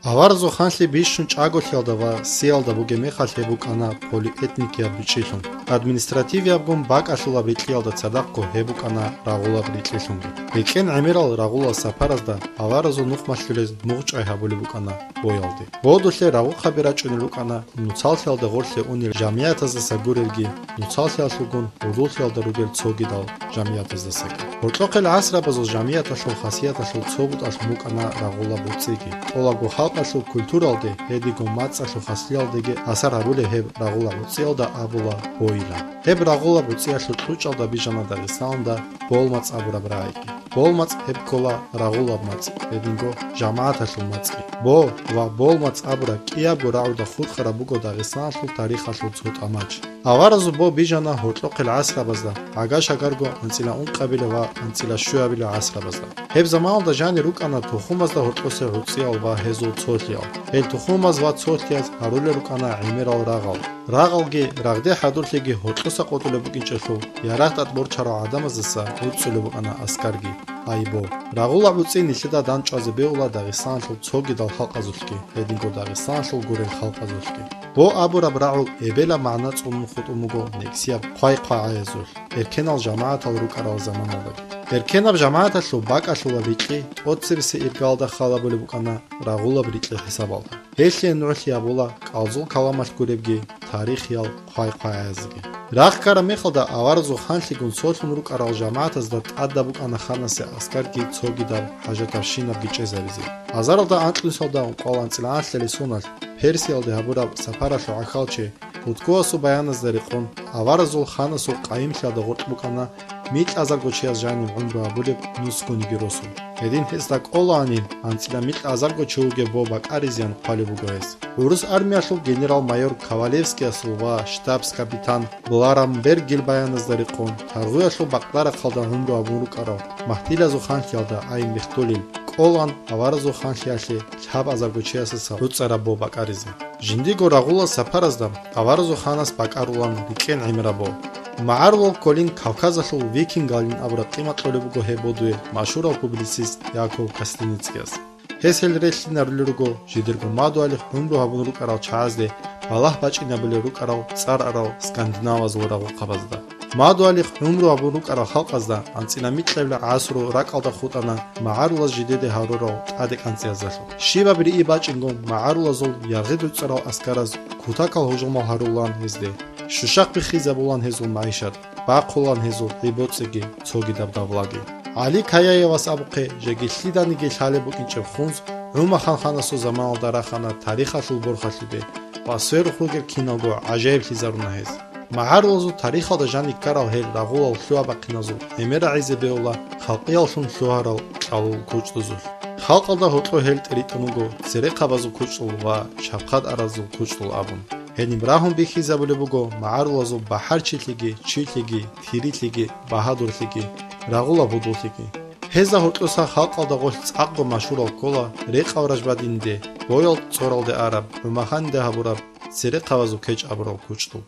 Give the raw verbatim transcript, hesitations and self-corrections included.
Аваразул ханлъи бищун чӀаголъиялда ва сиялда бугеб мехалъ гьеб букӀана полиэтникияб бичӀчӀилъун. Административиябгун бакӀалъулаб рикьиялда цадахъго гьеб букӀана рагъулаб рикьилъунги. РекӀен гӀемерал рагъулал сапаразда аваразул нухмалъулез мугъчӀвай гьабулеб букӀана боялде. Бодулъе рагъухъаби рачӀунел рукӀана нуцаллъиялда гъорлъе унел жамигӀатаздаса гурелги, нуцаллъиялъулгун гӀодуллъиялда ругел цогидал жамигӀатаздасаги. Гьоркьохъел гӀасрабазул жамигӀаталъул хасияталъул цо бутӀалъун букӀана рагъулаб буцӀиги. ТӀолабго халкъалъул культуралде, гьединго мацӀалъул хаслъиялдеги асар гьабулеб гьеб рагъулаб буцӀиялда абула бойилан. Гьеб рагъулаб буцӀиялъул кьучӀалда бижана Дагъистаналда болмацӀ абураб рагӀиги. БолмацӀ гьеб ккола рагъулаб мацӀ, гьединго жамагӀаталъул мацӀги. Бо ва болмацӀ абураб кӀиябго рагӀуда хутӀараб буго Дагъистаналъул тарихалъул цо тӀамач. Аваразул бо бижана гьоркьохъел гӀасрабазда, гӀага-шагарго анцӀила ункъабила ва анцӀила щуябила гӀасрабазда. Гьеб заманалда жанир рукӀана тухумазда гьоркьоса гӀуцӀиял ва гьезул цолъиял. Гьел тухумаз ва цолъияз гьарулел рукӀана гӀемерал рагъал. Рагъалги, рагъде хӀадурлъиги гьоркьоса къотӀулеб букӀинчӀелъул, ярагъ тӀад борчарал гӀадамаздаса гӀуцӀулеб букӀана аскарги, ай бо. Рагъулаб буцӀи нилъеда дандчӀвазе бегьула Дагъистаналъул цогидал халкъазулъги, гьединго Дагъистаналъул гурел халкъазулъги. Бо абураб рагӀул эбелаб магӀна цӀунун хутӀун буго нексияб хъвай-хъвагӀаязулъ, эркенал жамагӀатал рукӀарал заманалдаги. Эркенаб жамагӀаталъул бакӀалъулаб рикьи тӀоцебесеб иргаялда халабулеб букӀана рагъулаб рикьи хӀисабалда. Гьелъие нугӀлъи гьабула кӀалзул каламалъ гуребги тарихиял хъвай-хъвагӀазги. Рагъ ккараб мехалда аваразул ханлъигун солъун рукӀарал жамагӀатазда тӀадаб букӀана ханасе аскарги цогидаб хӀажатабщинабги чӀезабизе. Азаралда анкьнусалда ункъоялда анцӀила анлъалел соналъ Персиялде гьабураб сапаралъул гӀахьалчи Путкоасул баяназда рекъон, аваразул ханасул къайимлъиялда гъоркь букӀана микьазарго чияс жаниб гӀумру гьабулеб нусгониги росун. Гьедин гьесда кӀолаанин анцӀила микьазарго чи вугеб бо бакӀаризеян хъвалеб буго гьес. ГӀурус армиялъул генерал-майор Ковалевскиясул ва штабс-капитан Бларамбергил баяназда рекъон, таргъуялъул бакъдарахъалда гӀумру гьабун рукӀарал Магьдилазул ханлъиялда, ай Мехтулил, кӀолаан аваразул ханлъиялъе лъабазарго чиясаса гӀуцӀараб бо бакӀаризе. Жиндиго рагъулал сапаразда аваразул ханас бакӀарулан рикӀкӀен гӀемераб бо. МагӀарулал кколин Кавказалъул викингалин абураб къимат кьолеб буго гьеб бодуе машгьурав публицист Яков Костеницкияс. Гьес гьел релълъинарулел руго жидерго мадугьалихъ гӀумру гьабун рукӀарал чагӀазде балагь бачӀинабулел рукӀарал цӀар арал скандинавазул рагъухъабазда. Мадугьалихъ гӀумру гьабун рукӀарал халкъазда анцӀила микьабилеб гӀасру ракӀалда хутӀана магӀарулаз жидеде гьарурал тӀаде кӀанцӀиязалъун. Щибаб рии бачӀинго магӀарулазул ягъи дуцӀарал аскараз кутакал гьужумал гьарулаан гьезде. Щущахъ биххизабулаан гьезул магӀишат, бахъулаан гьезул гӀи-боцӀиги цогидаб давлаги. ГӀали Каяевас абухъе, жеги лъиданиги лъалеб букӀинчӀеб хунз ГӀумаханлъи ханасул заманалда рахана тарихалъул борхалъиде ва сверухъ ругел киналго гӀажаиблъизаруна гьез. МагӀарулазул тарихалда жаниб ккарал гьел рагъулал лъугьа-бахъиназул гӀемер рагӀизе бегьула халкъияллъун лъугьарал кьалул кучӀдузулъ. Халкъалда гьоркьо гьел тӀеритӀун вуго церехъабазул кучӀдул ва чапхъад аразул кучӀдул абун. Гьениб рагьун бихьизабулеб буго магӀарулазул бахӀарчилъиги, чилъиги, тирилъиги, багьадурлъиги, рагъулаб гьудуллъиги. Гьезда гьоркьоса халкъалда гъорлъ цӀакъго машгьурал ккола рекъав Ражбадинде, боял цӀоралде араб, ГӀумаханде гьабураб церехъабазул кечӀ абурал кучӀдул.